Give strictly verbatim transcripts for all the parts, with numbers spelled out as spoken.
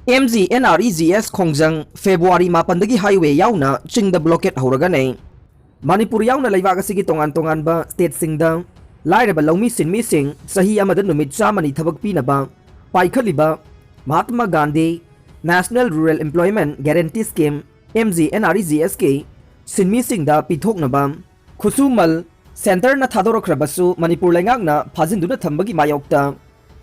M G N R E G S ꯈꯣꯡꯖꯪ February ꯃꯥꯄꯟꯗꯒꯤ highway ꯌꯥꯎꯅ ꯆꯤꯡꯗ blockade ꯍꯧꯔꯒꯅꯤ꯫ ꯃꯅꯤꯄꯨꯔ ꯌꯥꯎꯅ ꯂꯩꯕꯥꯛ ꯑꯁꯤꯒꯤ ꯇꯣꯉꯥꯟ ꯇꯣꯉꯥꯟꯕ stateꯁꯤꯡꯗ ꯂꯥꯏꯔꯕ ꯂꯧꯃꯤ ꯁꯤꯟꯃꯤꯁꯤꯡ ꯆꯍꯤ ꯑꯃꯗ ꯅꯨꯃꯤꯠ ꯆꯥꯝꯃꯅꯤ ꯊꯕꯛ ꯄꯤꯅꯕ ꯄꯥꯏꯈꯠꯂꯤꯕ Mahatma Gandhi National Rural Employment Guarantee Scheme, M G N R E G ꯑꯦꯁꯀꯤ ꯁꯤꯟꯃꯤꯁꯤꯡꯗ ꯄꯤꯊꯣꯛꯅꯕ ꯈꯨꯠꯁꯨꯃꯜ centreꯅ ꯊꯥꯗꯣꯔꯛꯈ꯭ꯔꯕꯁꯨ, ꯃꯅꯤꯄꯨꯔ ꯂꯩꯉꯥꯛꯅ ꯐꯥꯖꯤꯟꯗꯨꯅ ꯊꯝꯕꯒꯤ ꯃꯥꯌꯣꯛꯇ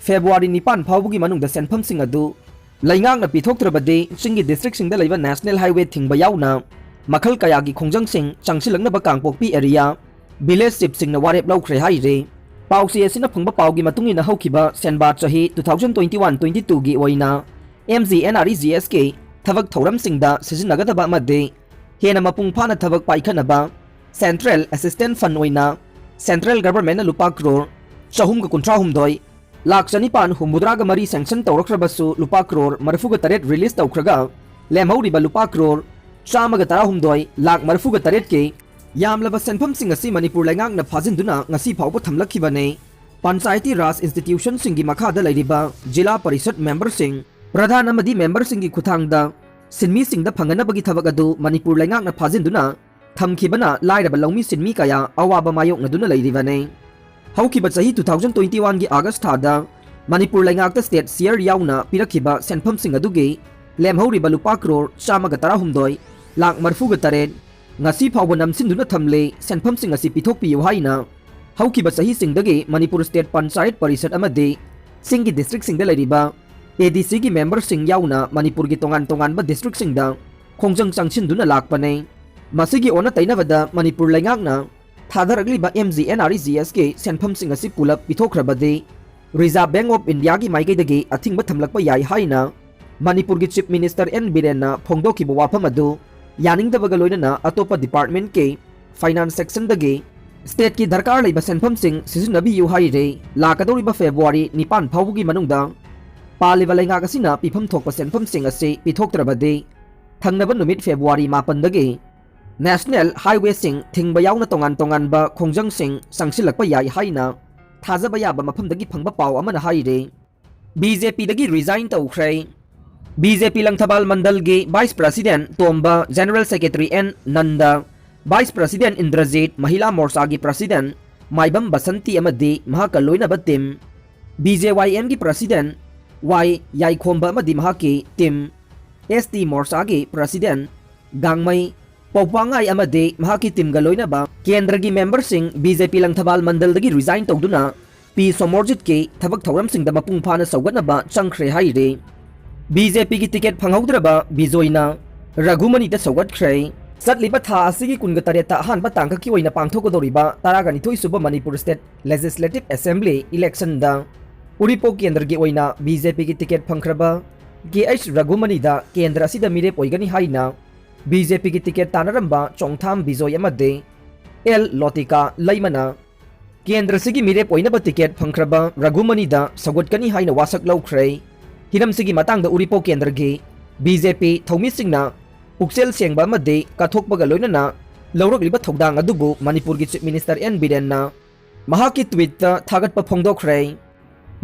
ꯐꯦꯕ꯭ꯔꯨꯋꯥꯔꯤ ꯅꯤꯄꯥꯟ ꯐꯥꯎꯕꯒꯤ ꯃꯅꯨꯡꯗ ꯁꯦꯟꯐꯝꯁꯤꯡ ꯑꯗꯨ ꯂꯩꯉꯥꯛꯅ ꯄꯤꯊꯣꯛꯇ꯭ꯔꯕꯗꯤ, ꯆꯤꯡꯒꯤ districtꯁꯤꯡꯗ ꯂꯩꯕ National Highway ꯊꯤꯡꯕ ꯌꯥꯎꯅ ꯃꯈꯜ ꯀꯌꯥꯒꯤ ꯈꯣꯡꯖꯪꯁꯤꯡ ꯆꯪꯁꯤꯜꯂꯛꯅꯕ ꯀꯥꯡꯄꯣꯛꯄꯤ area village chiefꯁꯤꯡꯅ ꯋꯥꯔꯦꯞ ꯂꯧꯈ꯭ꯔꯦ ꯍꯥꯏꯔꯤ꯫ ꯄꯥꯎꯆꯦ ꯑꯁꯤꯅ ꯐꯪꯕ ꯄꯥꯎꯒꯤ ꯃꯇꯨꯡ ꯏꯟꯅ, ꯍꯧꯈꯤꯕ ꯁꯦꯟꯕꯥ ꯆꯍꯤ two thousand twenty-one twenty-twoꯒꯤ ꯑꯣꯏꯅ M G N R E G ꯑꯦꯁꯀꯤ ꯊꯕꯛ ꯊꯧꯔꯝꯁꯤꯡꯗ ꯁꯤꯖꯤꯟꯅꯒꯗꯕ ꯑꯃꯗꯤ ꯍꯦꯟꯅ ꯃꯄꯨꯡ ꯐꯥꯅ ꯊꯕꯛ ꯄꯥꯏꯈꯠꯅꯕ Central Assistance Fund ꯑꯣꯏꯅ central governmentꯅ ꯂꯨꯄꯥ ꯀ꯭ꯔꯣꯔ ꯆꯍꯨꯝꯒ ꯀꯨꯟꯊ꯭ꯔꯥ ꯍꯨꯝꯗꯣꯏ ꯂꯥꯈ ꯆꯅꯤꯄꯥꯟ ꯍꯨꯝꯐꯨꯇꯔꯥꯒ ꯃꯔꯤ sanction ꯇꯧꯔꯛꯈ꯭ꯔꯕꯁꯨ, ꯂꯨꯄꯥ ꯀ꯭ꯔꯣꯔ ꯃꯔꯤꯐꯨꯒ ꯇꯔꯦꯠ release ꯇꯧꯈ꯭ꯔꯒ, ꯂꯦꯝꯍꯧꯔꯤꯕ ꯂꯨꯄꯥ ꯀ꯭ꯔꯣꯔ ꯆꯥꯝꯃꯒ ꯇꯔꯥꯍꯨꯝꯗꯣꯏ ꯂꯥꯈ ꯃꯔꯤꯐꯨꯒ ꯇꯔꯦꯠꯀꯤ ꯌꯥꯝꯂꯕ ꯁꯦꯟꯐꯝꯁꯤꯡ ꯑꯁꯤ ꯃꯅꯤꯄꯨꯔ ꯂꯩꯉꯥꯛꯅ ꯐꯥꯖꯤꯟꯗꯨꯅ ꯉꯁꯤ ꯐꯥꯎꯕ ꯊꯝꯂꯛꯈꯤꯕꯅꯤ꯫ ꯄꯟꯆꯥꯌꯇꯤ ꯔꯥꯖ institutionꯁꯤꯡꯒꯤ ꯃꯈꯥꯗ ꯂꯩꯔꯤꯕ ꯖꯤꯂꯥ ꯄꯔꯤꯁꯠ memberꯁꯤꯡ, ꯄ꯭ꯔꯙꯥꯟ ꯑꯃꯗꯤ memberꯁꯤꯡꯒꯤ ꯈꯨꯠꯊꯥꯡꯗ ꯁꯤꯟꯃꯤꯁꯤꯡꯗ ꯐꯪꯒꯅꯕꯒꯤ ꯊꯕꯛ ꯑꯗꯨ ꯃꯅꯤꯄꯨꯔ ꯂꯩꯉꯥꯛꯅ ꯐꯥꯖꯤꯟꯗꯨꯅ ꯊꯝꯈꯤꯕꯅ ꯂꯥꯏꯔꯕ ꯂꯧꯃꯤ ꯁꯤꯟꯃꯤ ꯀꯌꯥ ꯑꯋꯥꯕ ꯃꯥꯌꯣꯛꯅꯗꯨꯅ ꯂꯩꯔꯤꯕꯅꯤ꯫ ꯍꯧꯈꯤꯕ ꯆꯍꯤ two thousand twenty-oneꯒꯤ August ꯊꯥꯗ ꯃꯅꯤꯄꯨꯔ ꯂꯩꯉꯥꯛꯇ state share ꯌꯥꯎꯅ ꯄꯤꯔꯛꯈꯤꯕ ꯁꯦꯟꯐꯝꯁꯤꯡ ꯑꯗꯨꯒꯤ ꯂꯦꯝꯍꯧꯔꯤꯕ ꯂꯨꯄꯥ ꯀ꯭ꯔꯣꯔ ꯆꯥꯝꯃꯒ ꯇꯔꯥꯍꯨꯝꯗꯣꯏ ꯂꯥꯈ ꯃꯔꯤꯐꯨꯒ ꯇꯔꯦꯠ ꯉꯁꯤ ꯐꯥꯎꯕ ꯅꯝꯁꯤꯟꯗꯨꯅ ꯊꯝꯂꯦ꯫ ꯁꯦꯟꯐꯝꯁꯤꯡ ꯑꯁꯤ ꯄꯤꯊꯣꯛꯄꯤꯌꯨ ꯍꯥꯏꯅ ꯍꯧꯈꯤꯕ ꯆꯍꯤꯁꯤꯡꯗꯒꯤ ꯃꯅꯤꯄꯨꯔ state ꯄꯟꯆꯥꯌꯠ ꯄꯔꯤꯁꯠ ꯑꯃꯗꯤ ꯆꯤꯡꯒꯤ districtꯁꯤꯡꯗ ꯂꯩꯔꯤꯕ ꯑꯦ ꯗꯤ ꯁꯤꯒꯤ memberꯁꯤꯡ ꯌꯥꯎꯅ ꯃꯅꯤꯄꯨꯔꯒꯤ ꯇꯣꯉꯥꯟ ꯇꯣꯉꯥꯟꯕ districtꯁꯤꯡꯗ ꯈꯣꯡꯖꯪ ꯆꯪꯁꯤꯟꯗꯨꯅ ꯂꯥꯛꯄꯅꯤ꯫ ꯃꯁꯤꯒꯤ ꯑꯣꯟꯅ ꯇꯩꯅꯕꯗ ꯃꯅꯤꯄꯨꯔ ꯂꯩꯉꯥꯛꯅ ꯊꯥꯗꯔꯛꯂꯤꯕ M G N R E G ꯑꯦꯁꯀꯤ ꯁꯦꯟꯐꯝꯁꯤꯡ ꯑꯁꯤ ꯄꯨꯂꯞ ꯄꯤꯊꯣꯛꯈ꯭ꯔꯕꯗꯤ Reserve Bank of Indiaꯒꯤ ꯃꯥꯏꯀꯩꯗꯒꯤ ꯑꯊꯤꯡꯕ ꯊꯝꯂꯛꯄ ꯌꯥꯏ ꯍꯥꯏꯅ ꯃꯅꯤꯄꯨꯔꯒꯤ Chief Minister ꯑꯦꯟ ꯕꯤꯔꯦꯟꯅ ꯐꯣꯡꯗꯣꯛꯈꯤꯕ ꯋꯥꯐꯝ ꯑꯗꯨ ꯌꯥꯅꯤꯡꯗꯕꯒ ꯂꯣꯏꯅꯅ ꯑꯇꯣꯞꯄ departmentꯀꯤ finance sectionꯗꯒꯤ stateꯀꯤ ꯗꯔꯀꯥꯔ ꯂꯩꯕ ꯁꯦꯟꯐꯝꯁꯤꯡ ꯁꯤꯖꯤꯟꯅꯕꯤꯌꯨ ꯍꯥꯏꯔꯦ꯫ ꯂꯥꯛꯀꯗꯧꯔꯤꯕ ꯐꯦꯕ꯭ꯔꯨꯋꯥꯔꯤ ꯅꯤꯄꯥꯟ ꯐꯥꯎꯕꯒꯤ ꯃꯅꯨꯡꯗ ꯄꯥꯜꯂꯤꯕ ꯂꯩꯉꯥꯛ ꯑꯁꯤꯅ ꯄꯤꯐꯝ ꯊꯣꯛꯄ ꯁꯦꯟꯐꯝꯁꯤꯡ ꯑꯁꯤ ꯄꯤꯊꯣꯛꯇ꯭ꯔꯕꯗꯤ, ꯊꯪꯅꯕ ꯅꯨꯃꯤꯠ ꯐꯦꯕ꯭ꯔꯨꯋꯥꯔꯤ ꯃꯥꯄꯟꯗꯒꯤ National Highwayꯁꯤꯡ ꯊꯤꯡꯕ ꯌꯥꯎꯅ ꯇꯣꯉꯥꯟ ꯇꯣꯉꯥꯟꯕ ꯈꯣꯡꯖꯪꯁꯤꯡ ꯆꯪꯁꯤꯜꯂꯛꯄ ꯌꯥꯏ ꯍꯥꯏꯅ ꯊꯥꯖꯕ ꯌꯥꯕ ꯃꯐꯝꯗꯒꯤ ꯐꯪꯕ ꯄꯥꯎ ꯑꯃꯅ ꯍꯥꯏꯔꯤ꯫ ꯕꯤ ꯖꯦ ꯄꯤꯗꯒꯤ resign ꯇꯧꯈ꯭ꯔꯦ꯫ ꯕꯤ ꯖꯦ ꯄꯤ ꯂꯪꯊꯕꯥꯜ ꯃꯟꯗꯜꯒꯤ Vice President Tomba, General Secretary N Nanda, Vice President Indrajit, ꯃꯍꯤꯂꯥ ꯃꯣꯔꯆꯥꯒꯤ President ꯃꯥꯏꯕꯝ ꯕꯁꯟꯇꯤ ꯑꯃꯗꯤ ꯃꯍꯥꯛꯀ ꯂꯣꯏꯅꯕ team, ꯕꯤ ꯖꯦ ꯋꯥꯏ ꯑꯦꯝꯒꯤ President ꯋꯥꯏ ꯌꯥꯏꯈꯣꯝꯕ ꯑꯃꯗꯤ ꯃꯍꯥꯛꯀꯤ team, ꯑꯦꯁ ꯇꯤ ꯃꯣꯔꯆꯥꯒꯤ President ꯒꯥꯡꯃꯩ ꯄꯧꯄꯥꯉꯥꯏ ꯑꯃꯗꯤ ꯃꯍꯥꯛꯀꯤ teamꯒ ꯂꯣꯏꯅꯕ ꯀꯦꯟꯗ꯭ꯔꯒꯤ memberꯁꯤꯡ B J P Langthabal ꯃꯟꯗꯜꯗꯒꯤ resign ꯇꯧꯗꯨꯅ ꯄꯤ ꯁꯣꯃꯣꯔꯖꯤꯠꯀꯤ ꯊꯕꯛ ꯊꯧꯔꯝꯁꯤꯡꯗ ꯃꯄꯨꯡ ꯐꯥꯅ ꯁꯧꯒꯠꯅꯕ ꯆꯪꯈ꯭ꯔꯦ ꯍꯥꯏꯔꯤ꯫ ꯕꯤ ꯖꯦ ꯄꯤꯒꯤ ticket ꯐꯪꯍꯧꯗ꯭ꯔꯕ ꯕꯤꯖꯣꯏꯅ ꯔꯘꯨꯃꯅꯤꯗ ꯁꯧꯒꯠꯈ꯭ꯔꯦ꯫ ꯆꯠꯂꯤꯕ ꯊꯥ ꯑꯁꯤꯒꯤ ꯀꯨꯟꯒ ꯇꯔꯦꯠꯇ ꯑꯍꯥꯟꯕ ꯇꯥꯡꯀꯛꯀꯤ ꯑꯣꯏꯅ ꯄꯥꯡꯊꯣꯛꯀꯗꯧꯔꯤꯕ ꯇꯔꯥꯒ ꯅꯤꯊꯣꯏ ꯁꯨꯕ ꯃꯅꯤꯄꯨꯔ State Legislative Assembly electionꯗ ꯎꯔꯤꯄꯣꯛ ꯀꯦꯟꯗ꯭ꯔꯒꯤ ꯑꯣꯏꯅ ꯕꯤ ꯖꯦ ꯄꯤꯒꯤ ticket ꯐꯪꯈ꯭ꯔꯕ ꯀꯦ ꯑꯩꯆ ꯔꯘꯨꯃꯅꯤꯗ ꯀꯦꯟꯗ꯭ꯔ ꯑꯁꯤꯗ ꯃꯤꯔꯦꯞ ꯑꯣꯏꯒꯅꯤ ꯍꯥꯏꯅ ꯕꯤ ꯖꯦ ꯄꯤꯒꯤ ticket ꯇꯥꯟꯅꯔꯝꯕ ꯆꯣꯡꯊꯥꯝ ꯕꯤꯖꯣꯏ ꯑꯃꯗꯤ ꯑꯦꯜ ꯂꯣꯇꯤꯀꯥ ꯂꯩꯃꯅ ꯀꯦꯟꯗ꯭ꯔꯁꯤꯒꯤ ꯃꯤꯔꯦꯞ ꯑꯣꯏꯅꯕ ticket ꯐꯪꯈ꯭ꯔꯕ ꯔꯘꯨꯃꯅꯤꯗ ꯁꯧꯒꯠꯀꯅꯤ ꯍꯥꯏꯅ ꯋꯥꯁꯛ ꯂꯧꯈ꯭ꯔꯦ꯫ ꯍꯤꯔꯝꯁꯤꯒꯤ ꯃꯇꯥꯡꯗ ꯎꯔꯤꯄꯣꯛ ꯀꯦꯟꯗ꯭ꯔꯒꯤ ꯕꯤ ꯖꯦ ꯄꯤ ꯊꯧꯃꯤꯁꯤꯡꯅ ꯄꯨꯛꯆꯦꯜ ꯁꯦꯡꯕ ꯑꯃꯗꯤ ꯀꯠꯊꯣꯛꯄꯒ ꯂꯣꯏꯅꯅ ꯂꯧꯔꯛꯂꯤꯕ ꯊꯧꯗꯥꯡ ꯑꯗꯨꯕꯨ ꯃꯅꯤꯄꯨꯔꯒꯤ Chief Minister ꯑꯦꯟ ꯕꯤꯔꯦꯟꯅ ꯃꯍꯥꯛꯀꯤ tweetꯇ ꯊꯥꯒꯠꯄ ꯐꯣꯡꯗꯣꯛꯈ꯭ꯔꯦ꯫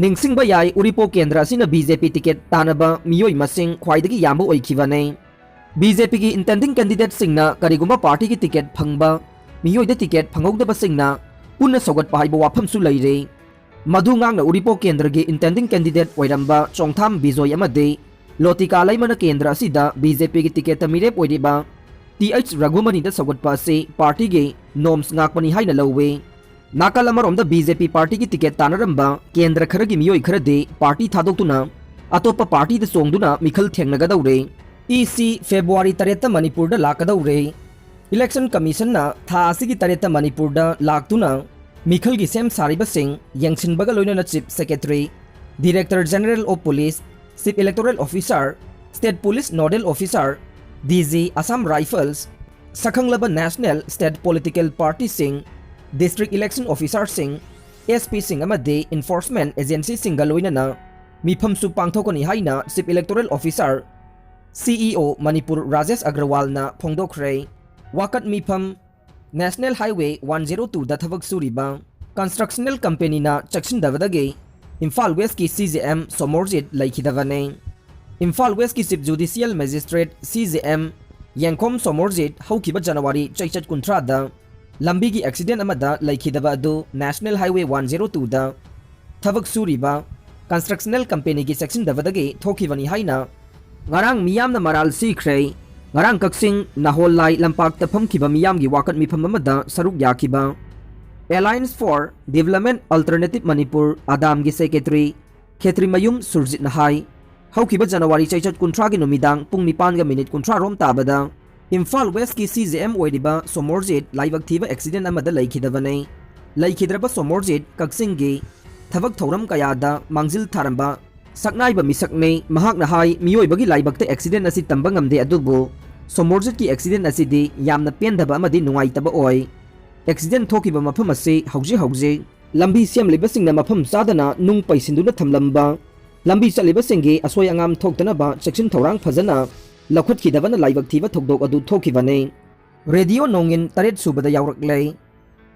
ꯅꯤꯡꯁꯤꯡꯕ ꯌꯥꯏ, ꯎꯔꯤꯄꯣꯛ ꯀꯦꯟꯗ꯭ꯔ ꯑꯁꯤꯅ ꯕꯤ ꯖꯦ ꯄꯤ ticket ꯇꯥꯟꯅꯕ ꯃꯤꯑꯣꯏ ꯃꯁꯤꯡ ꯈ꯭ꯋꯥꯏꯗꯒꯤ ꯌꯥꯝꯕ ꯑꯣꯏꯈꯤꯕꯅꯤ꯫ ꯕꯤ ꯖꯦ ꯄꯤꯒꯤ intending candidateꯁꯤꯡꯅ ꯀꯔꯤꯒꯨꯝꯕ partyꯒꯤ ticket ꯐꯪꯕ ꯃꯤꯑꯣꯏꯗ ticket ꯐꯪꯍꯧꯗꯕꯁꯤꯡꯅ ꯄꯨꯟꯅ ꯁꯧꯒꯠꯄ ꯍꯥꯏꯕ ꯋꯥꯐꯝꯁꯨ ꯂꯩꯔꯤ꯫ ꯃꯗꯨ ꯉꯥꯛꯅ ꯎꯔꯤꯄꯣꯛ ꯀꯦꯟꯗ꯭ꯔꯒꯤ intending candidate ꯑꯣꯏꯔꯝꯕ ꯆꯣꯡꯊꯥꯝ ꯕꯤꯖꯣꯏ ꯑꯃꯗꯤ ꯂꯣꯇꯤꯀꯥ ꯂꯩꯃꯅ ꯀꯦꯟꯗ꯭ꯔ ꯑꯁꯤꯗ ꯕꯤ ꯖꯦ ꯄꯤꯒꯤ ticketꯇ ꯃꯤꯔꯦꯞ ꯑꯣꯏꯔꯤꯕ ꯇꯤ ꯑꯩꯆ ꯔꯘꯨꯃꯅꯤꯗ ꯁꯧꯒꯠꯄ ꯑꯁꯤ partyꯒꯤ norms ꯉꯥꯛꯄꯅꯤ ꯍꯥꯏꯅ ꯂꯧꯏ꯫ ꯅꯥꯀꯜ ꯑꯃꯔꯣꯝꯗ ꯕꯤ ꯖꯦ ꯄꯤ partyꯒꯤ ticket ꯇꯥꯟꯅꯔꯝꯕ ꯀꯦꯟꯗ꯭ꯔ ꯈꯔꯒꯤ ꯃꯤꯑꯣꯏ ꯈꯔꯗꯤ party ꯊꯥꯗꯣꯛꯇꯨꯅ ꯑꯇꯣꯞꯄ partyꯗ ꯆꯣꯡꯗꯨꯅ ꯃꯤꯈꯜ ꯊꯦꯡꯅꯒꯗꯧꯔꯦ꯫ ꯏ ꯁꯤ February ꯇꯔꯦꯠꯇ ꯃꯅꯤꯄꯨꯔꯗ ꯂꯥꯛꯀꯗꯧꯔꯦ꯫ Election Commissionꯅ ꯊꯥ ꯑꯁꯤꯒꯤ ꯇꯔꯦꯠꯇ ꯃꯅꯤꯄꯨꯔꯗ ꯂꯥꯛꯇꯨꯅ ꯃꯤꯈꯜꯒꯤ ꯁꯦꯝ ꯁꯥꯔꯤꯕꯁꯤꯡ ꯌꯦꯡꯁꯤꯟꯕꯒ ꯂꯣꯏꯅꯅ Chief Secretary, Director General of Police, Chief Electoral Officer, State Police Nodal Officer, D G, Assam Rifles, ꯁꯛꯈꯪꯂꯕ national, state political partyꯁꯤꯡ, district election officerꯁꯤꯡ, S Pꯁꯤꯡ ꯑꯃꯗꯤ enforcement agencyꯁꯤꯡꯒ ꯂꯣꯏꯅꯅ ꯃꯤꯐꯝꯁꯨ ꯄꯥꯡꯊꯣꯛꯀꯅꯤ ꯍꯥꯏꯅ Chief Electoral Officer, C E O, Manipur Rajesh ꯑꯒ꯭ꯔꯋꯥꯜꯅ ꯐꯣꯡꯗꯣꯛꯈ꯭ꯔꯦ꯫ ꯋꯥꯀꯠ ꯃꯤꯐꯝ, National Highway one zero twoꯗ ꯊꯕꯛ ꯁꯨꯔꯤꯕ constructional companyꯅ ꯆꯦꯛꯁꯤꯟꯗꯕꯗꯒꯤ Imphal Westꯀꯤ C J M Somorjit ꯂꯩꯈꯤꯗꯕꯅꯤ꯫ Imphal ꯋꯦꯁꯀꯤ Chief Judicial Magistrate, C J M, ꯌꯦꯡꯈꯣꯝ ꯁꯣꯃꯣꯔꯖꯤꯠ ꯍꯧꯈꯤꯕ ꯖꯅꯋꯥꯔꯤ ꯆꯩꯆꯠ ꯀꯨꯟꯊ꯭ꯔꯥꯗ ꯂꯝꯕꯤꯒꯤ accident ꯑꯃꯗ ꯂꯩꯈꯤꯗꯕ ꯑꯗꯨ National Highway one zero twoꯗ ꯊꯕꯛ ꯁꯨꯔꯤꯕ constructional companyꯒꯤ ꯆꯦꯛꯁꯤꯟꯗꯕꯗꯒꯤ ꯊꯣꯛꯈꯤꯕꯅꯤ ꯍꯥꯏꯅ ꯉꯔꯥꯡ ꯃꯤꯌꯥꯝꯅ ꯃꯔꯥꯜ ꯁꯤꯈ꯭ꯔꯦ꯫ ꯉꯔꯥꯡ ꯀꯛꯆꯤꯡ ꯅꯥꯍꯣꯜ ꯂꯥꯏ ꯂꯝꯄꯥꯛꯇ ꯐꯝꯈꯤꯕ ꯃꯤꯌꯥꯝꯒꯤ ꯋꯥꯀꯠ ꯃꯤꯐꯝ ꯑꯃꯗ ꯁꯔꯨꯛ ꯌꯥꯈꯤꯕ Alliance for Development Alternative Manipur, ꯑꯗꯥꯝꯒꯤ secretary ꯈꯦꯇ꯭ꯔꯤꯃꯌꯨꯝ ꯁꯨꯔꯖꯤꯠꯅ ꯍꯥꯏ, ꯍꯧꯈꯤꯕ ꯖꯅꯋꯥꯔꯤ ꯆꯩꯆꯠ ꯀꯨꯟꯊ꯭ꯔꯥꯒꯤ ꯅꯨꯃꯤꯗꯥꯡ ꯄꯨꯡ ꯅꯤꯄꯥꯟꯒ ꯃꯤꯅꯤꯠ ꯀꯨꯟꯊ꯭ꯔꯥ ꯔꯣꯝ ꯇꯥꯕꯗ ꯏꯝꯐꯥꯜ ꯋꯦꯁꯀꯤ C J M ꯑꯣꯏꯔꯤꯕ ꯁꯣꯃꯣꯔꯖꯤꯠ ꯂꯥꯏꯕꯛ ꯊꯤꯕ accident ꯑꯃꯗ ꯂꯩꯈꯤꯗꯕꯅꯤ꯫ ꯂꯩꯈꯤꯗ꯭ꯔꯕ ꯁꯣꯃꯣꯔꯖꯤꯠ ꯀꯛꯆꯤꯡꯒꯤ ꯊꯕꯛ ꯊꯧꯔꯝ ꯀꯌꯥꯗ ꯃꯥꯡꯖꯤꯜ ꯊꯥꯔꯝꯕ ꯁꯛꯅꯥꯏꯕ ꯃꯤꯁꯛꯅꯤ꯫ ꯃꯍꯥꯛꯅ ꯍꯥꯏ, ꯃꯤꯑꯣꯏꯕꯒꯤ ꯂꯥꯏꯕꯛꯇ accident ꯑꯁꯤ ꯇꯝꯕ ꯉꯝꯗꯦ, ꯑꯗꯨꯕꯨ ꯁꯣꯃꯣꯔꯖꯤꯠꯀꯤ accident ꯑꯁꯤꯗꯤ ꯌꯥꯝꯅ ꯄꯦꯟꯗꯕ ꯑꯃꯗꯤ ꯅꯨꯡꯉꯥꯏꯇꯕ ꯑꯣꯏ꯫ Accident ꯊꯣꯛꯈꯤꯕ ꯃꯐꯝ ꯑꯁꯤ ꯍꯧꯖꯤꯛ ꯍꯧꯖꯤꯛ ꯂꯝꯕꯤ ꯁꯦꯝꯂꯤꯕꯁꯤꯡꯅ ꯃꯐꯝ ꯆꯥꯗꯅ ꯅꯨꯡ ꯄꯩꯁꯤꯟꯗꯨꯅ ꯊꯝꯂꯝꯕ, ꯂꯝꯕꯤ ꯆꯠꯂꯤꯕꯁꯤꯡꯒꯤ ꯑꯁꯣꯏ ꯑꯉꯥꯝ ꯊꯣꯛꯇꯅꯕ ꯆꯦꯛꯁꯤꯟ ꯊꯧꯔꯥꯡ ꯐꯖꯅ ꯂꯧꯈꯠꯈꯤꯗꯕꯅ ꯂꯥꯏꯕꯛ ꯊꯤꯕ ꯊꯧꯗꯣꯛ ꯑꯗꯨ ꯊꯣꯛꯈꯤꯕꯅꯤ꯫ ꯔꯦꯗꯤꯑꯣ ꯅꯣꯡꯏꯟ ꯇꯔꯦꯠ ꯁꯨꯕꯗ ꯌꯥꯎꯔꯛꯂꯦ꯫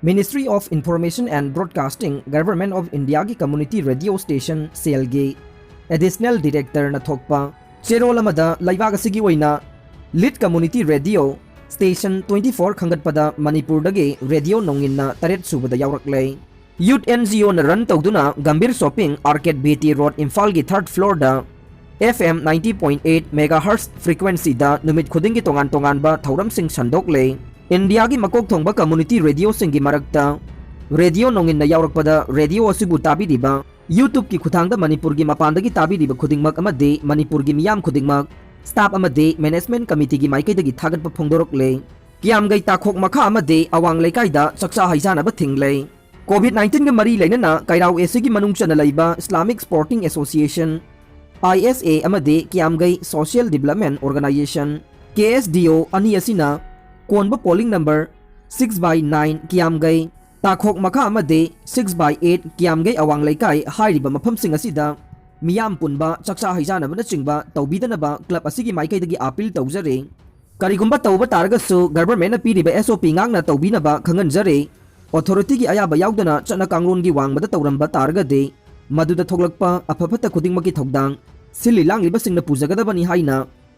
Ministry of Information and Broadcasting, Government of Indiaꯒꯤ community radio station cellꯒꯤ additional directorꯅ ꯊꯣꯛꯄ ꯆꯦꯔꯣꯜ ꯑꯃꯗ ꯂꯩꯕꯥꯛ ꯑꯁꯤꯒꯤ ꯑꯣꯏꯅ lead community radio station twenty four ꯈꯟꯒꯠꯄꯗ ꯃꯅꯤꯄꯨꯔꯗꯒꯤ ꯔꯦꯗꯤꯑꯣ ꯅꯣꯡꯏꯟꯅ ꯇꯔꯦꯠ ꯁꯨꯕꯗ ꯌꯥꯎꯔꯛꯂꯦ꯫ Youth N G Oꯅ run ꯇꯧꯗꯨꯅ Gambhir shopping, Arcade B T Road, ꯏꯝꯐꯥꯜꯒꯤ third floorꯗ F M ninety point eight megahertz frequencyꯗ ꯅꯨꯃꯤꯠ ꯈꯨꯗꯤꯡꯒꯤ ꯇꯣꯉꯥꯟ ꯇꯣꯉꯥꯟꯕ ꯊꯧꯔꯝꯁꯤꯡ ꯁꯟꯗꯣꯛꯂꯦ꯫ ꯏꯟꯗꯤꯌꯥꯒꯤ ꯃꯀꯣꯛ ꯊꯣꯡꯕ community radioꯁꯤꯡꯒꯤ ꯃꯔꯛꯇ ꯔꯦꯗꯤꯑꯣ ꯅꯣꯡꯏꯟꯅ ꯌꯥꯎꯔꯛꯄꯗ ꯔꯦꯗꯤꯑꯣ ꯑꯁꯤꯕꯨ ꯇꯥꯕꯤꯔꯤꯕ YouTubeꯀꯤ ꯈꯨꯠꯊꯥꯡꯗ ꯃꯅꯤꯄꯨꯔꯒꯤ ꯃꯄꯥꯟꯗꯒꯤ ꯇꯥꯕꯤꯔꯤꯕ ꯈꯨꯗꯤꯡꯃꯛ ꯑꯃꯗꯤ ꯃꯅꯤꯄꯨꯔꯒꯤ ꯃꯤꯌꯥꯝ ꯈꯨꯗꯤꯡꯃꯛ staff ꯑꯃꯗꯤ management committeeꯒꯤ ꯃꯥꯏꯀꯩꯗꯒꯤ ꯊꯥꯒꯠꯄ ꯐꯣꯡꯗꯣꯔꯛꯂꯦ꯫ ꯀꯤꯌꯥꯝꯒꯩ ꯇꯥꯈꯣꯛ ꯃꯈꯥ ꯑꯃꯗꯤ ꯑꯋꯥꯡ ꯂꯩꯀꯥꯏꯗ ꯆꯥꯛꯆꯥ ꯍꯩꯖꯥꯅꯕ ꯊꯤꯡꯂꯦ꯫ COVID nineteenꯒ ꯃꯔꯤ ꯂꯩꯅꯅ ꯀꯩꯔꯥꯎ ACꯒꯤ ꯃꯅꯨꯡ ꯆꯟꯅ ꯂꯩꯕ Islamic Sporting Association, I S A, ꯑꯃꯗꯤ ꯀꯤꯌꯥꯝꯒꯩ Social Development Organisation, K S D O, ꯑꯅꯤ ꯑꯁꯤꯅ ꯀꯣꯟꯕ polling number six by nine ꯀꯤꯌꯥꯝꯒꯩ ꯇꯥꯈꯣꯛ ꯃꯈꯥ ꯑꯃꯗꯤ six by eight ꯀꯤꯌꯥꯝꯒꯩ ꯑꯋꯥꯡ ꯂꯩꯀꯥꯏ ꯍꯥꯏꯔꯤꯕ ꯃꯐꯝꯁꯤꯡ ꯑꯁꯤꯗ ꯃꯤꯌꯥꯝ ꯄꯨꯟꯕ, ꯆꯥꯛꯆꯥ ꯍꯩꯖꯥꯅꯕꯅꯆꯤꯡꯕ ꯇꯧꯕꯤꯗꯅꯕ club ꯑꯁꯤꯒꯤ ꯃꯥꯏꯀꯩꯗꯒꯤ appeal ꯇꯧꯖꯔꯤ꯫ ꯀꯔꯤꯒꯨꯝꯕ ꯇꯧꯕ ꯇꯥꯔꯒꯁꯨ governmentꯅ ꯄꯤꯔꯤꯕ S O P ꯉꯥꯛꯅ ꯇꯧꯕꯤꯅꯕ ꯈꯪꯍꯟꯖꯔꯤ꯫ Authorityꯒꯤ ꯑꯌꯥꯕ ꯌꯥꯎꯗꯅ ꯆꯠꯅ ꯀꯥꯡꯂꯣꯟꯒꯤ ꯋꯥꯡꯃꯗ ꯇꯧꯔꯝꯕ ꯇꯥꯔꯒꯗꯤ ꯃꯗꯨꯗ ꯊꯣꯛꯂꯛꯄ ꯑꯐ ꯐꯠꯇ ꯈꯨꯗꯤꯡꯃꯛꯀꯤ ꯊꯧꯗꯥꯡ ꯁꯤꯜꯂꯤ ꯂꯥꯡꯂꯤꯕꯁꯤꯡꯅ ꯄꯨꯖꯒꯗꯕꯅꯤ ꯍꯥꯏꯅ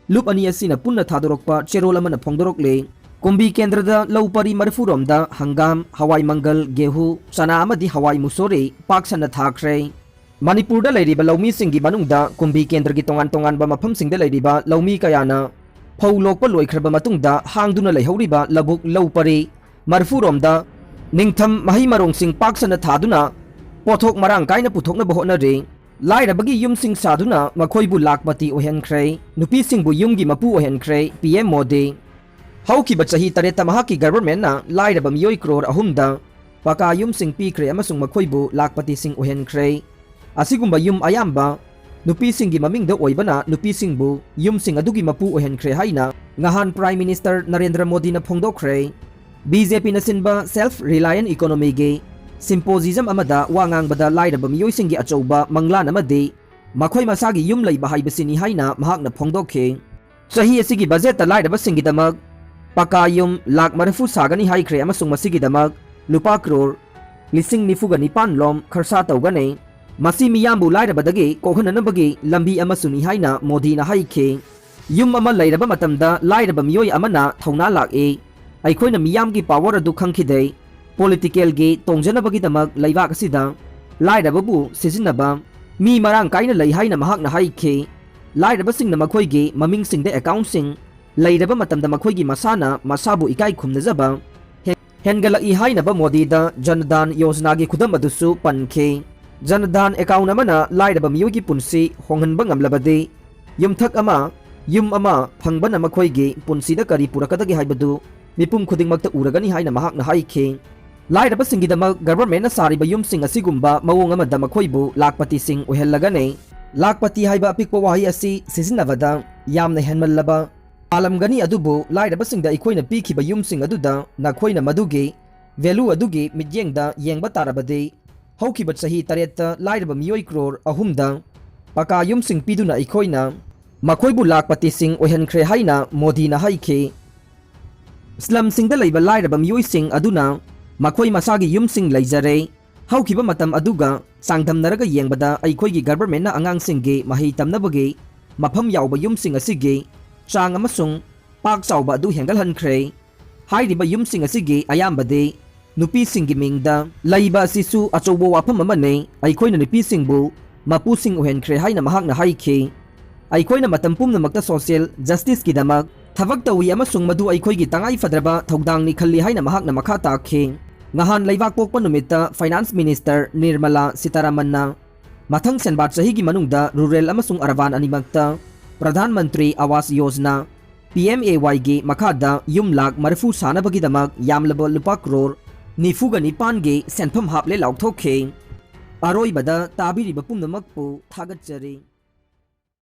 ꯂꯨꯞ ꯑꯅꯤ ꯑꯁꯤꯅ ꯄꯨꯟꯅ ꯊꯥꯗꯣꯔꯛꯄ ꯆꯦꯔꯣꯜ ꯑꯃꯅ ꯐꯣꯡꯗꯣꯔꯛꯂꯦ꯫ ꯀꯨꯝꯕꯤ ꯀꯦꯟꯗ꯭ꯔꯗ ꯂꯧ ꯄꯔꯤ ꯃꯔꯤꯐꯨ ꯔꯣꯝꯗ ꯍꯪꯒꯥꯝ, ꯍꯋꯥꯏ ꯃꯪꯒꯜ, ꯒꯦꯍꯨ, ꯆꯅꯥ ꯑꯃꯗꯤ ꯍꯋꯥꯏ ꯃꯨꯁꯣꯔꯤ ꯄꯥꯛ ꯁꯟꯅ ꯊꯥꯈ꯭ꯔꯦ꯫ ꯃꯅꯤꯄꯨꯔꯗ ꯂꯩꯔꯤꯕ ꯂꯧꯃꯤꯁꯤꯡꯒꯤ ꯃꯅꯨꯡꯗ ꯀꯨꯝꯕꯤ ꯀꯦꯟꯗ꯭ꯔꯒꯤ ꯇꯣꯉꯥꯟ ꯇꯣꯉꯥꯟꯕ ꯃꯐꯝꯁꯤꯡꯗ ꯂꯩꯔꯤꯕ ꯂꯧꯃꯤ ꯀꯌꯥꯅ ꯐꯧ ꯂꯣꯛꯄ ꯂꯣꯏꯈ꯭ꯔꯕ ꯃꯇꯨꯡꯗ ꯍꯥꯡꯗꯨꯅ ꯂꯩꯍꯧꯔꯤꯕ ꯂꯧꯕꯨꯛ ꯂꯧ ꯄꯔꯤ ꯃꯔꯤꯐꯨ ꯔꯣꯝꯗ ꯅꯤꯡꯊꯝ ꯃꯍꯩ ꯃꯔꯣꯡꯁꯤꯡ ꯄꯥꯛ ꯁꯟꯅ ꯊꯥꯗꯨꯅ ꯄꯣꯠꯊꯣꯛ ꯃꯔꯥꯡ ꯀꯥꯏꯅ ꯄꯨꯊꯣꯛꯅꯕ ꯍꯣꯠꯅꯔꯤ꯫ ꯂꯥꯏꯔꯕꯒꯤ ꯌꯨꯝꯁꯤꯡ ꯁꯥꯗꯨꯅ ꯃꯈꯣꯏꯕꯨ ꯂꯥꯛꯄꯇꯤ ꯑꯣꯏꯍꯟꯈ꯭ꯔꯦ꯫ ꯅꯨꯄꯤꯁꯤꯡꯕꯨ ꯌꯨꯝꯒꯤ ꯃꯄꯨ ꯑꯣꯏꯍꯟꯈ꯭ꯔꯦ ꯄꯤ ꯑꯦꯝ ꯃꯣꯗꯤ꯫ ꯍꯧꯈꯤꯕ ꯆꯍꯤ ꯇꯔꯦꯠꯇ ꯃꯍꯥꯛꯀꯤ ꯒꯚꯔꯟꯃꯦꯟꯠꯅ ꯂꯥꯏꯔꯕ ꯃꯤꯑꯣꯏ ꯀ꯭ꯔꯣꯔ ꯑꯍꯨꯝꯗ ꯄꯀꯥ ꯌꯨꯝꯁꯤꯡ ꯄꯤꯈ꯭ꯔꯦ ꯑꯃꯁꯨꯡ ꯃꯈꯣꯏꯕꯨ ꯂꯥꯛꯄꯇꯤꯁꯤꯡ ꯑꯣꯏꯍꯟꯈ꯭ꯔꯦ꯫ ꯑꯁꯤꯒꯨꯝꯕ ꯌꯨꯝ ꯑꯌꯥꯝꯕ ꯅꯨꯄꯤꯁꯤꯡꯒꯤ ꯃꯃꯤꯡꯗ ꯑꯣꯏꯕꯅ ꯅꯨꯄꯤꯁꯤꯡꯕꯨ ꯌꯨꯝꯁꯤꯡ ꯑꯗꯨꯒꯤ ꯃꯄꯨ ꯑꯣꯏꯍꯟꯈ꯭ꯔꯦ ꯍꯥꯏꯅ ꯉꯍꯥꯟ ꯄ꯭ꯔꯥꯏꯝ ꯃꯤꯅꯤꯁꯇꯔ ꯅꯔꯦꯟꯗ꯭ꯔ ꯃꯣꯗꯤꯅ ꯐꯣꯡꯗꯣꯛꯈ꯭ꯔꯦ꯫ ꯕꯤ ꯖꯦ ꯄꯤꯅ ꯁꯤꯟꯕ ꯁꯦꯜꯐ ꯔꯤꯂꯥꯌꯟ ꯏꯀꯣꯅꯣꯃꯤꯒꯤ ꯁꯤꯝꯄꯣꯖꯤꯖꯝ ꯑꯃꯗ ꯋꯥ ꯉꯥꯡꯕꯗ ꯂꯥꯏꯔꯕ ꯃꯤꯑꯣꯏꯁꯤꯡꯒꯤ ꯑꯆꯧꯕ ꯃꯪꯂꯥꯟ ꯑꯃꯗꯤ ꯃꯈꯣꯏ ꯃꯁꯥꯒꯤ ꯌꯨꯝ ꯂꯩꯕ ꯍꯥꯏꯕꯁꯤꯅꯤ ꯍꯥꯏꯅ ꯃꯍꯥꯛꯅ ꯐꯣꯡꯗꯣꯛꯈꯤ꯫ ꯆꯍꯤ ꯑꯁꯤꯒꯤ ꯕꯖꯦꯠꯇ ꯂꯥꯏꯔꯕꯁꯤꯡꯒꯤꯗꯃꯛ ꯄꯀꯥ ꯌꯨꯝ ꯂꯥꯈ ꯃꯔꯤꯐꯨ ꯁꯥꯒꯅꯤ ꯍꯥꯏꯈ꯭ꯔꯦ ꯑꯃꯁꯨꯡ ꯃꯁꯤꯒꯤꯗꯃꯛ ꯂꯨꯄꯥ ꯀ꯭ꯔꯣꯔ ꯂꯤꯁꯤꯡ ꯅꯤꯐꯨꯒ ꯅꯤꯄꯥꯟ ꯂꯣꯝ ꯈꯔꯁꯥ ꯇꯧꯒꯅꯤ꯫ ꯃꯁꯤ ꯃꯤꯌꯥꯝꯕꯨ ꯂꯥꯏꯔꯕꯗꯒꯤ ꯀꯣꯛꯍꯟꯅꯅꯕꯒꯤ ꯂꯝꯕꯤ ꯑꯃꯁꯨꯅꯤ ꯍꯥꯏꯅ ꯃꯣꯗꯤꯅ ꯍꯥꯏꯈꯤ꯫ ꯌꯨꯝ ꯑꯃ ꯂꯩꯔꯕ ꯃꯇꯝꯗ ꯂꯥꯏꯔꯕ ꯃꯤꯑꯣꯏ ꯑꯃꯅ ꯊꯧꯅꯥ ꯂꯥꯛꯏ꯫ ꯑꯩꯈꯣꯏꯅ ꯃꯤꯌꯥꯝꯒꯤ ꯄꯥꯋꯔ ꯑꯗꯨ ꯈꯪꯈꯤꯗꯦ꯫ ꯄꯣꯂꯤꯇꯤꯀꯦꯜꯒꯤ ꯇꯣꯡꯖꯅꯕꯒꯤꯗꯃꯛ ꯂꯩꯕꯥꯛ ꯑꯁꯤꯗ ꯂꯥꯏꯔꯕꯕꯨ ꯁꯤꯖꯤꯟꯅꯕ ꯃꯤ ꯃꯔꯥꯡ ꯀꯥꯏꯅ ꯂꯩ ꯍꯥꯏꯅ ꯃꯍꯥꯛꯅ ꯍꯥꯏꯈꯤ꯫ ꯂꯥꯏꯔꯕꯁꯤꯡꯅ ꯃꯈꯣꯏꯒꯤ ꯃꯃꯤꯡꯁꯤꯡꯗ ꯑꯦꯀꯥꯎꯟꯁꯤꯡ ꯂꯩꯔꯕ ꯃꯇꯝꯗ ꯃꯈꯣꯏꯒꯤ ꯃꯁꯥꯅ ꯃꯁꯥꯕꯨ ꯏꯀꯥꯏ ꯈꯨꯝꯅꯖꯕ ꯍꯦ-, ꯍꯦꯟꯒꯠꯂꯛꯏ ꯍꯥꯏꯅꯕ ꯃꯣꯗꯤꯗ ꯖꯟ ꯙꯥꯟ ꯌꯣꯖꯅꯥꯒꯤ ꯈꯨꯗꯝ ꯑꯗꯨꯁꯨ ꯄꯟꯈꯤ꯫ ꯖꯟ ꯙꯥꯟ ꯑꯦꯀꯥꯎꯟ ꯑꯃꯅ ꯂꯥꯏꯔꯕ ꯃꯤꯑꯣꯏꯒꯤ ꯄꯨꯟꯁꯤ ꯍꯣꯡꯍꯟꯕ ꯉꯝꯂꯕꯗꯤ, ꯌꯨꯝꯊꯛ ꯑꯃ, ꯌꯨꯝ ꯑꯃ ꯐꯪꯕꯅ ꯃꯈꯣꯏꯒꯤ ꯄꯨꯟꯁꯤꯗ ꯀꯔꯤ ꯄꯨꯔꯛꯀꯗꯒꯦ ꯍꯥꯏꯕꯗꯨ ꯃꯤꯄꯨꯝ ꯈꯨꯗꯤꯡꯃꯛꯇ ꯎꯔꯒꯅꯤ ꯍꯥꯏꯅ ꯃꯍꯥꯛꯅ ꯍꯥꯏꯈꯤ꯫ ꯂꯥꯏꯔꯕꯁꯤꯡꯒꯤꯗꯃꯛ ꯒꯚꯔꯟꯃꯦꯟꯠꯅ ꯁꯥꯔꯤꯕ ꯌꯨꯝꯁꯤꯡ ꯑꯁꯤꯒꯨꯝꯕ ꯃꯑꯣꯡ ꯑꯃꯗ ꯃꯈꯣꯏꯕꯨ ꯂꯥꯈꯄꯇꯤꯁꯤꯡ ꯑꯣꯏꯍꯜꯂꯒꯅꯤ꯫ ꯂꯥꯈꯄꯇꯤ ꯍꯥꯏꯕ ꯑꯄꯤꯛꯄ ꯋꯥꯍꯩ ꯑꯁꯤ ꯁꯤꯖꯤꯟꯅꯕꯗ ꯌꯥꯝꯅ ꯍꯦꯟꯃꯜꯂꯕ ꯃꯥꯜꯂꯝꯒꯅꯤ, ꯑꯗꯨꯕꯨ ꯂꯥꯏꯔꯕꯁꯤꯡꯗ ꯑꯩꯈꯣꯏꯅ ꯄꯤꯈꯤꯕ ꯌꯨꯝꯁꯤꯡ ꯑꯗꯨꯗ ꯅꯈꯣꯏꯅ ꯃꯗꯨꯒꯤ ꯚꯦꯂꯨ ꯑꯗꯨꯒꯤ ꯃꯤꯠꯌꯦꯡꯗ ꯌꯦꯡꯕ ꯇꯥꯔꯕꯗꯤ, ꯍꯧꯈꯤꯕ ꯆꯍꯤ ꯇꯔꯦꯠꯇ ꯂꯥꯏꯔꯕ ꯃꯤꯑꯣꯏ ꯀ꯭ꯔꯣꯔ ꯑꯍꯨꯝꯗ ꯄꯀꯥ ꯌꯨꯝꯁꯤꯡ ꯄꯤꯗꯨꯅ ꯑꯩꯈꯣꯏꯅ ꯃꯈꯣꯏꯕꯨ ꯂꯥꯈꯄꯇꯤꯁꯤꯡ ꯑꯣꯏꯍꯟꯈ꯭ꯔꯦ ꯍꯥꯏꯅ ꯃꯣꯗꯤꯅ ꯍꯥꯏꯈꯤ꯫ ꯁ꯭ꯂꯝꯁꯤꯡꯗ ꯂꯩꯕ ꯂꯥꯏꯔꯕ ꯃꯤꯑꯣꯏꯁꯤꯡ ꯑꯗꯨꯅ ꯃꯈꯣꯏ ꯃꯁꯥꯒꯤ ꯌꯨꯝꯁꯤꯡ ꯂꯩꯖꯔꯦ꯫ ꯍꯧꯈꯤꯕ ꯃꯇꯝ ꯑꯗꯨꯒ ꯆꯥꯡꯗꯝꯅꯔꯒ ꯌꯦꯡꯕꯗ ꯑꯩꯈꯣꯏꯒꯤ ꯒꯚꯔꯟꯃꯦꯟꯠꯅ ꯑꯉꯥꯡꯁꯤꯡꯒꯤ ꯃꯍꯩ ꯇꯝꯅꯕꯒꯤ ꯃꯐꯝ ꯌꯥꯎꯕ ꯌꯨꯝꯁꯤꯡ ꯑꯁꯤꯒꯤ ꯆꯥꯡ ꯑꯃꯁꯨꯡ ꯄꯥꯛ ꯆꯥꯎꯕ ꯑꯗꯨ ꯍꯦꯟꯒꯠꯍꯟꯈ꯭ꯔꯦ꯫ ꯍꯥꯏꯔꯤꯕ ꯌꯨꯝꯁꯤꯡ ꯑꯁꯤꯒꯤ ꯑꯌꯥꯝꯕꯗꯤ ꯅꯨꯄꯤꯁꯤꯡꯒꯤ ꯃꯤꯡꯗ ꯂꯩꯕ ꯑꯁꯤꯁꯨ ꯑꯆꯧꯕ ꯋꯥꯐꯝ ꯑꯃꯅꯤ꯫ ꯑꯩꯈꯣꯏꯅ ꯅꯨꯄꯤꯁꯤꯡꯕꯨ ꯃꯄꯨꯁꯤꯡ ꯑꯣꯏꯍꯟꯈ꯭ꯔꯦ ꯍꯥꯏꯅ ꯃꯍꯥꯛꯅ ꯍꯥꯏꯈꯤ꯫ ꯑꯩꯈꯣꯏꯅ ꯃꯇꯝ ꯄꯨꯝꯅꯃꯛꯇ ꯁꯣꯁꯤꯌꯦꯜ ꯖꯁꯇꯤꯁꯀꯤꯗꯃꯛ ꯊꯕꯛ ꯇꯧꯏ ꯑꯃꯁꯨꯡ ꯃꯗꯨ ꯑꯩꯈꯣꯏꯒꯤ ꯇꯉꯥꯏ ꯐꯗ꯭ꯔꯕ ꯊꯧꯗꯥꯡꯅꯤ ꯈꯜꯂꯤ ꯍꯥꯏꯅ ꯃꯍꯥꯛꯅ ꯃꯈꯥ ꯇꯥꯈꯤ꯫ ꯉꯍꯥꯟ ꯂꯩꯕꯥꯛ ꯄꯣꯛꯄ ꯅꯨꯃꯤꯠꯇ ꯐꯥꯏꯅꯥꯟꯁ ꯃꯤꯅꯤꯁꯇꯔ ꯅꯤꯔꯃꯂꯥ ꯁꯤꯇꯥꯔꯥꯃꯟꯅ ꯃꯊꯪ ꯁꯦꯟꯕꯥ ꯆꯍꯤꯒꯤ ꯃꯅꯨꯡꯗ ꯔꯨꯔꯦꯜ ꯑꯃꯁꯨꯡ ꯑꯔꯕꯥꯟ ꯑꯅꯤꯃꯛꯇ Pradhan Mantri Awas Yojana, P M A ꯋꯥꯏꯒꯤ ꯃꯈꯥꯗ ꯌꯨꯝ ꯂꯥꯈ ꯃꯔꯤꯐꯨ ꯁꯥꯅꯕꯒꯤꯗꯃꯛ ꯌꯥꯝꯂꯕ ꯂꯨꯄꯥ ꯀ꯭ꯔꯣꯔ ꯅꯤꯐꯨꯒ ꯅꯤꯄꯥꯟꯒꯤ ꯁꯦꯟꯐꯝ ꯍꯥꯞꯂꯦ ꯂꯥꯎꯊꯣꯛꯈꯤ꯫ ꯑꯔꯣꯏꯕꯗ ꯇꯥꯕꯤꯔꯤꯕ ꯄꯨꯝꯅꯃꯛꯄꯨ ꯊꯥꯒꯠꯆꯔꯤ꯫